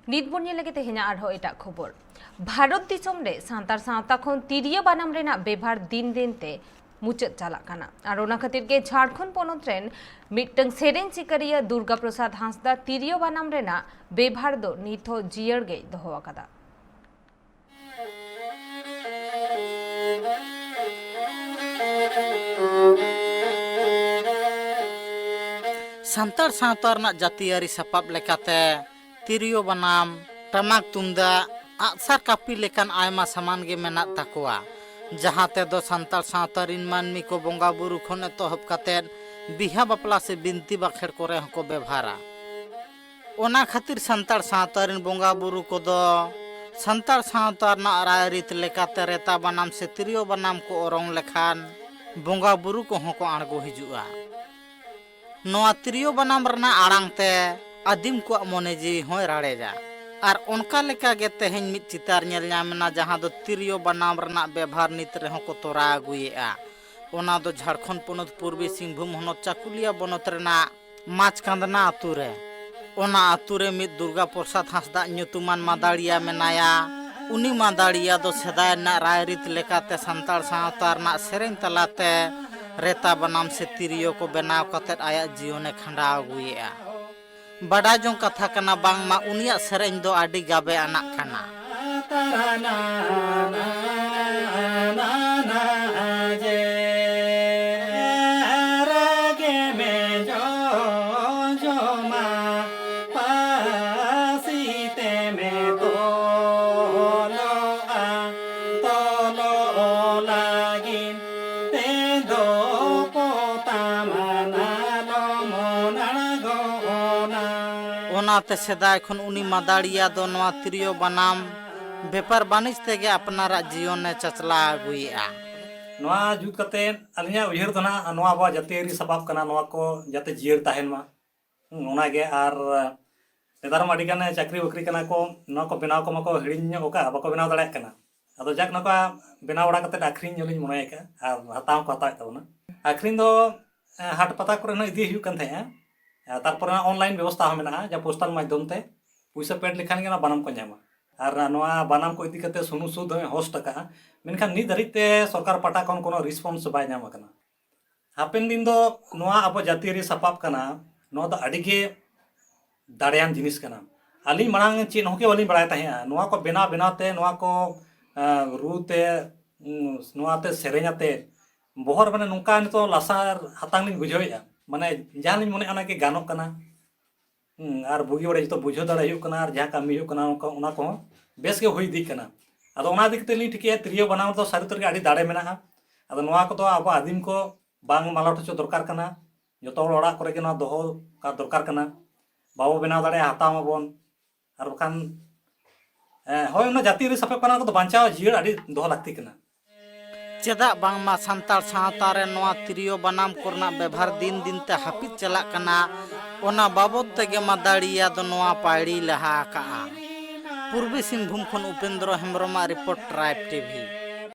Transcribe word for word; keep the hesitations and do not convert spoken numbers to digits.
ᱱᱤᱛ ᱵᱚᱱ ᱧᱮᱞ ᱞᱮᱜᱮ ᱛᱮᱦᱮᱧᱟᱜ ᱟᱨᱦᱚᱸ ᱮᱴᱟᱜ ᱠᱷᱚᱵᱚᱨ᱾ ᱵᱷᱟᱨᱚᱛ ᱫᱤᱥᱚᱢ ᱨᱮ ᱥᱟᱱᱛᱟᱲ ᱥᱟᱶᱛᱟ ᱠᱷᱚᱱ ᱛᱤᱨᱭᱳ ᱵᱟᱱᱟᱢ ᱨᱮᱱᱟᱜ ᱵᱮᱵᱷᱟᱨ ᱫᱤᱱ ᱫᱤᱱ ᱛᱮ ᱢᱩᱪᱟᱹᱫ ᱪᱟᱞᱟᱜ ᱠᱟᱱᱟ᱾ ᱟᱨ ᱚᱱᱟ ᱠᱷᱟᱹᱛᱤᱨ ᱜᱮ ᱡᱷᱟᱲᱠᱷᱚᱸᱰ ᱯᱚᱱᱚᱛ ᱨᱮᱱ ᱢᱤᱫᱴᱟᱝ ᱥᱮᱨᱮᱧ ᱥᱤᱠᱟᱹᱨᱤᱭᱟᱹ ᱫᱩᱨᱜᱟ ᱯᱨᱚᱥᱟᱫᱽ ᱦᱟᱸᱥᱫᱟ ᱛᱤᱨᱭᱳ ᱵᱟᱱᱟᱢ ᱨᱮᱱᱟᱜ ᱵᱮᱵᱷᱟᱨ ᱫᱚ ᱱᱤᱛ ᱦᱚᱸ ᱡᱤᱭᱟᱹᱲ ᱜᱮᱭ ᱫᱚᱦᱚ ᱟᱠᱟᱫᱟ᱾ ᱥᱟᱱᱛᱟᱲ ᱥᱟᱶᱛᱟ ᱨᱮᱱᱟᱜ ᱡᱟᱹᱛᱤᱭᱟᱹᱨᱤ ᱥᱟᱯᱟᱵ ᱞᱮᱠᱟᱛᱮ ᱛᱤᱨᱭᱳ ᱵᱟᱱᱟᱢ, ᱴᱟᱢᱟᱠ ᱛᱩᱢᱫᱟᱜ, ᱟᱜᱼᱥᱟᱨ ᱠᱟᱹᱯᱤ ᱞᱮᱠᱟᱱ ᱟᱭᱢᱟ ᱥᱟᱢᱟᱱ ᱜᱮ ᱢᱮᱱᱟᱜ ᱛᱟᱠᱚᱣᱟ, ᱡᱟᱦᱟᱸ ᱛᱮᱫᱚ ᱥᱟᱱᱛᱟᱲ ᱥᱟᱶᱛᱟ ᱨᱤᱱ ᱢᱟᱹᱱᱢᱤ ᱠᱚ ᱵᱚᱸᱜᱟ ᱵᱩᱨᱩ ᱠᱷᱚᱱ ᱮᱛᱚᱦᱚᱵ ᱠᱟᱛᱮᱫ ᱵᱤᱦᱟ ᱵᱟᱯᱞᱟ ᱥᱮ ᱵᱤᱱᱛᱤ ᱵᱟᱠᱷᱮᱲ ᱠᱚᱨᱮ ᱦᱚᱸᱠᱚ ᱵᱮᱵᱷᱟᱨᱟ᱾ ᱚᱱᱟ ᱠᱷᱟᱹᱛᱤᱨ ᱥᱟᱱᱛᱟᱲ ᱥᱟᱶᱛᱟ ᱨᱤᱱ ᱵᱚᱸᱜᱟ ᱵᱩᱨᱩ ᱠᱚᱫᱚ ᱥᱟᱱᱛᱟᱲ ᱥᱟᱶᱛᱟ ᱨᱮᱱᱟᱜ ᱨᱟᱭᱨᱤᱛ ᱞᱮᱠᱟᱛᱮ ᱨᱮᱛᱟ ᱵᱟᱱᱟᱢ ᱥᱮ ᱛᱤᱨᱭᱳ ᱵᱟᱱᱟᱢ ᱠᱚ ᱚᱨᱚᱝ ᱞᱮᱠᱷᱟᱱ ᱵᱚᱸᱜᱟ ᱵᱩᱨᱩ ᱠᱚᱦᱚᱸ ᱠᱚ ᱟᱬᱜᱚ ᱦᱤᱡᱩᱜᱼᱟ᱾ ᱱᱚᱣᱟ ᱛᱤᱨᱭᱳ ᱵᱟᱱᱟᱢ ᱨᱮᱱᱟᱜ ᱟᱲᱟᱝ ᱛᱮ ᱟᱹᱫᱤᱢ ᱠᱚᱣᱟᱜ ᱢᱚᱱᱮ ᱡᱤᱣᱤ ᱦᱚᱸᱭ ᱨᱟᱲᱮᱡᱟ᱾ ᱟᱨ ᱚᱱᱠᱟ ᱞᱮᱠᱟ ᱜᱮ ᱛᱮᱦᱮᱧ ᱢᱤᱫ ᱪᱤᱛᱟᱨ ᱧᱮᱞ ᱧᱟᱢ ᱮᱱᱟ, ᱡᱟᱦᱟᱸ ᱫᱚ ᱛᱤᱨᱭᱳ ᱵᱟᱱᱟᱢ ᱨᱮᱱᱟᱜ ᱵᱮᱵᱷᱟᱨ ᱱᱤᱛ ᱨᱮᱦᱚᱸ ᱠᱚ ᱛᱚᱨᱟᱣ ᱟᱹᱜᱩᱭᱮᱫᱼᱟ᱾ ᱚᱱᱟ ᱫᱚ ᱡᱷᱟᱲᱠᱷᱚᱸᱰ ᱯᱚᱱᱚᱛ ᱯᱩᱨᱵᱤ ᱥᱤᱝᱵᱷᱩᱢ ᱦᱚᱱᱚᱛ ᱪᱟᱠᱩᱞᱤᱭᱟ ᱵᱚᱱᱚᱛ ᱨᱮᱱᱟᱜ ᱢᱟᱪᱠᱟᱸᱫᱽᱱᱟ ᱟᱛᱳ ᱨᱮ᱾ ᱚᱱᱟ ᱟᱛᱳ ᱨᱮ ᱢᱤᱫ ᱫᱩᱨᱜᱟ ᱯᱨᱚᱥᱟᱫᱽ ᱦᱟᱸᱥᱫᱟᱜ ᱧᱩᱛᱩᱢᱟᱱ ᱢᱟᱫᱟᱲᱤᱭᱟ ᱢᱮᱱᱟᱭᱟ᱾ ᱩᱱᱤ ᱢᱟᱫᱟᱲᱤᱭᱟ ᱫᱚ ᱥᱮᱫᱟᱭ ᱨᱮᱱᱟᱜ ᱨᱟᱭᱨᱤᱛ ᱞᱮᱠᱟᱛᱮ ᱥᱟᱱᱛᱟᱲ ᱥᱟᱶᱛᱟ ᱨᱮᱱᱟᱜ ᱥᱮᱨᱮᱧ ᱛᱟᱞᱟᱛᱮ ᱨᱮᱛᱟ ᱵᱟᱱᱟᱢ ᱥᱮ ᱛᱤᱨᱭᱳ ᱠᱚ ᱵᱮᱱᱟᱣ ᱠᱟᱛᱮᱫ ᱟᱭᱟᱜ ᱡᱤᱭᱚᱱᱮ ᱠᱷᱟᱸᱰᱟᱣ ᱟᱹᱜᱩᱭᱮᱫᱼᱟ᱾ ᱵᱟᱰᱟᱭ ᱡᱚᱝ ᱠᱟᱛᱷᱟ ᱠᱟᱱᱟ, ᱵᱟᱝᱢᱟ ᱩᱱᱤᱭᱟᱜ ᱥᱮᱨᱮᱧ ᱫᱚ ᱟᱹᱰᱤ ᱜᱟᱵᱮ ᱟᱱᱟᱜ ᱠᱟᱱᱟ᱾ ᱚᱱᱟᱛᱮ ᱥᱮᱫᱟᱭ ᱠᱷᱚᱱ ᱩᱱᱤ ᱢᱟᱫᱟᱲᱤᱭᱟ ᱫᱚ ᱱᱚᱣᱟ ᱛᱤᱨᱭᱳ ᱵᱟᱱᱟᱢ ᱵᱮᱯᱟᱨ ᱵᱟᱹᱱᱤᱡᱽ ᱛᱮᱜᱮ ᱟᱯᱱᱟᱨᱟᱜ ᱡᱤᱭᱚᱱᱮ ᱪᱟᱪᱞᱟᱣ ᱟᱹᱜᱩᱭᱮᱫᱼᱟ᱾ ᱱᱚᱣᱟ ᱡᱩᱛ ᱠᱟᱛᱮ ᱟᱹᱞᱤᱧᱟᱜ ᱩᱭᱦᱟᱹᱨ ᱫᱚ ᱱᱟᱦᱟᱜ ᱱᱚᱣᱟ ᱟᱵᱚᱣᱟᱜ ᱡᱟᱹᱛᱤᱭᱟᱹᱨᱤ ᱥᱟᱯᱟᱵ ᱠᱟᱱᱟ, ᱱᱚᱣᱟ ᱠᱚ ᱡᱟᱛᱮ ᱡᱤᱭᱟᱹᱲ ᱛᱟᱦᱮᱱ ᱢᱟ᱾ ᱦᱩᱸ, ᱚᱱᱟᱜᱮ᱾ ᱟᱨ ᱱᱮᱛᱟᱨ ᱢᱟ ᱟᱹᱰᱤ ᱜᱟᱱ ᱪᱟᱹᱠᱨᱤ ᱵᱟᱹᱠᱨᱤ ᱠᱟᱱᱟ ᱠᱚ, ᱱᱚᱣᱟ ᱠᱚ ᱵᱮᱱᱟᱣ ᱠᱚᱢᱟ ᱠᱚ ᱦᱤᱲᱤᱧ ᱧᱚᱜ ᱠᱟᱜᱼᱟ, ᱵᱟᱠᱚ ᱵᱮᱱᱟᱣ ᱫᱟᱲᱮᱭᱟᱜ ᱠᱟᱱᱟ᱾ ᱟᱫᱚ ᱡᱟᱠ, ᱱᱚᱝᱠᱟ ᱵᱮᱱᱟᱣ ᱵᱟᱲᱟ ᱠᱟᱛᱮ ᱟᱹᱠᱷᱨᱤᱧ ᱦᱚᱸᱞᱤᱧ ᱢᱚᱱᱮ ᱟᱠᱟᱫᱼᱟ, ᱟᱨ ᱦᱟᱛᱟᱣ ᱦᱚᱸᱠᱚ ᱦᱟᱛᱟᱣᱮᱫ ᱛᱟᱵᱚᱱᱟ᱾ ᱟᱹᱠᱷᱨᱤᱧ ᱫᱚ, ᱮ, ᱦᱟᱴ ᱯᱟᱛᱟ ᱠᱚᱨᱮ ᱦᱚᱸ ᱤᱫᱤ ᱦᱩᱭᱩᱜ ᱠᱟᱱ ᱛᱟᱦᱮᱸᱜᱼᱟ᱾ ᱮ, ᱛᱟᱨᱯᱚᱨᱮ ᱚᱱᱞᱟᱭᱤᱱ ᱵᱮᱵᱚᱥᱛᱷᱟ ᱦᱚᱸ ᱢᱮᱱᱟᱜᱼᱟ, ᱡᱟ ᱯᱳᱥᱴᱟᱞ ᱢᱟᱫᱽᱫᱷᱚᱢ ᱛᱮ ᱯᱩᱭᱥᱟᱹ ᱯᱮᱰ ᱞᱮᱠᱷᱟᱱ ᱜᱮ ᱚᱱᱟ ᱵᱟᱱᱟᱢ ᱠᱚ ᱧᱟᱢᱟ᱾ ᱟᱨ ᱱᱚᱣᱟ ᱵᱟᱱᱟᱢ ᱠᱚ ᱤᱫᱤ ᱠᱟᱛᱮ ᱥᱩᱱᱩ ᱥᱩᱫ ᱦᱚᱸᱭ ᱦᱳᱥᱴ ᱟᱠᱟᱫᱼᱟ, ᱢᱮᱱᱠᱷᱟᱱ ᱱᱤᱛ ᱫᱷᱟᱹᱨᱤᱡ ᱛᱮ ᱥᱚᱨᱠᱟᱨ ᱯᱟᱦᱴᱟ ᱠᱷᱚᱱ ᱠᱳᱱᱳ ᱨᱮᱥᱯᱚᱱᱥ ᱵᱟᱭ ᱧᱟᱢ ᱟᱠᱟᱱᱟ᱾ ᱦᱟᱯᱮᱱ ᱫᱤᱱ ᱫᱚ ᱱᱚᱣᱟ ᱟᱵᱚ ᱡᱟᱹᱛᱤᱭᱟᱹᱨᱤ ᱥᱟᱯᱟᱵ ᱠᱟᱱᱟ, ᱱᱚᱣᱟ ᱫᱚ ᱟᱹᱰᱤ ᱜᱮ ᱫᱟᱲᱮᱭᱟᱱ ᱡᱤᱱᱤᱥ ᱠᱟᱱᱟ᱾ ᱟᱹᱞᱤᱧ ᱢᱟᱲᱟᱝ ᱪᱮᱫ ᱦᱚᱸ ᱜᱮ ᱵᱟᱹᱞᱤᱧ ᱵᱟᱲᱟᱭ ᱛᱟᱦᱮᱸᱜᱼᱟ᱾ ᱱᱚᱣᱟ ᱠᱚ ᱵᱮᱱᱟᱣ ᱵᱮᱱᱟᱣ ᱛᱮ, ᱱᱚᱣᱟ ᱠᱚ, ᱟᱸ, ᱨᱩ ᱛᱮ, ᱩᱸ, ᱱᱚᱣᱟ ᱛᱮ ᱥᱮᱨᱮᱧ ᱟᱛᱮ, ᱵᱚᱦᱚᱜ ᱨᱮ ᱢᱟᱱᱮ ᱱᱚᱝᱠᱟ ᱱᱤᱛᱚᱜ ᱞᱟᱥᱟᱨ ᱦᱟᱛᱟᱝ ᱞᱤᱧ ᱵᱩᱡᱷᱟᱹᱣᱮᱫᱼᱟ᱾ ᱢᱟᱱᱮ ᱡᱟᱦᱟᱸ ᱞᱤᱧ ᱢᱚᱱᱮᱜᱼᱟ ᱚᱱᱟ ᱜᱮ ᱜᱟᱱᱚᱜ ᱠᱟᱱᱟ᱾ ᱦᱩᱸ, ᱟᱨ ᱵᱩᱜᱤ ᱵᱟᱹᱲᱤᱡ ᱡᱚᱛᱚ ᱵᱩᱡᱷᱟᱹᱣ ᱫᱟᱲᱮ ᱦᱩᱭᱩᱜ ᱠᱟᱱᱟ, ᱟᱨ ᱡᱟᱦᱟᱸ ᱠᱟᱹᱢᱤ ᱦᱩᱭᱩᱜ ᱠᱟᱱᱟ, ᱚᱱᱠᱟ, ᱚᱱᱟ ᱠᱚᱦᱚᱸ ᱵᱮᱥ ᱜᱮ ᱦᱩᱭ ᱤᱫᱤᱜ ᱠᱟᱱᱟ᱾ ᱟᱫᱚ ᱚᱱᱟ ᱤᱫᱤ ᱠᱟᱛᱮ ᱞᱤᱧ ᱴᱷᱤᱠᱟᱹᱭᱟ, ᱛᱤᱨᱭᱳ ᱵᱟᱱᱟᱢ ᱨᱮᱫᱚ ᱥᱟᱹᱨᱤ ᱩᱛᱟᱹᱨ ᱜᱮ ᱟᱹᱰᱤ ᱫᱟᱲᱮ ᱢᱮᱱᱟᱜᱼᱟ᱾ ᱟᱫᱚ ᱱᱚᱣᱟ ᱠᱚᱫᱚ ᱟᱵᱚ ᱟᱹᱫᱤᱢ ᱠᱚ ᱵᱟᱝ ᱢᱟᱞᱚᱴ ᱦᱚᱪᱚ ᱫᱚᱨᱠᱟᱨ ᱠᱟᱱᱟ᱾ ᱡᱚᱛᱚ ᱦᱚᱲ ᱚᱲᱟᱜ ᱠᱚᱨᱮ ᱜᱮ ᱱᱚᱣᱟ ᱫᱚᱦᱚ ᱠᱟᱜ ᱫᱚᱨᱠᱟᱨ ᱠᱟᱱᱟ᱾ ᱵᱟᱵᱚ ᱵᱮᱱᱟᱣ ᱫᱟᱲᱮᱭᱟᱜᱼᱟ, ᱦᱟᱛᱟᱣ ᱢᱟᱵᱚᱱ᱾ ᱟᱨ ᱵᱟᱠᱷᱟᱱ, ᱮ, ᱦᱳᱭ, ᱚᱱᱟ ᱡᱟᱹᱛᱤᱭᱟᱹᱨᱤ ᱥᱟᱯᱟᱵ ᱠᱟᱱᱟ, ᱚᱱᱟ ᱠᱚᱫᱚ ᱵᱟᱧᱪᱟᱣ ᱡᱤᱭᱟᱹᱲ ᱟᱹᱰᱤ ᱫᱚᱦᱚ ᱞᱟᱹᱠᱛᱤ ᱠᱟᱱᱟ᱾ ᱪᱮᱫᱟᱜ ᱵᱟᱝᱢᱟ ᱥᱟᱱᱛᱟᱲ ᱥᱟᱶᱛᱟ ᱨᱮ ᱱᱚᱣᱟ ᱛᱤᱨᱭᱳ ᱵᱟᱱᱟᱢ ᱠᱚᱨᱮᱱᱟᱜ ᱵᱮᱵᱷᱟᱨ ᱫᱤᱱ ᱫᱤᱱ ᱛᱮ ᱦᱟᱹᱯᱤᱫ ᱪᱟᱞᱟᱜ ᱠᱟᱱᱟ, ᱚᱱᱟ ᱵᱟᱵᱚᱛ ᱛᱮᱜᱮ ᱢᱟᱫᱟᱲᱤᱭᱟ ᱫᱚ ᱱᱚᱣᱟ ᱯᱟᱹᱭᱲᱤ ᱞᱟᱦᱟ ᱟᱠᱟᱜᱼᱟ᱾ ᱯᱩᱨᱵᱤ ᱥᱤᱝᱵᱷᱩᱢ ᱠᱷᱚᱱ ᱩᱯᱮᱱᱫᱨᱚ ᱦᱮᱢᱵᱨᱚᱢᱟᱜ ᱨᱤᱯᱳᱨᱴ, ᱴᱨᱟᱭᱤᱵᱽ ᱴᱤᱵᱷᱤ᱾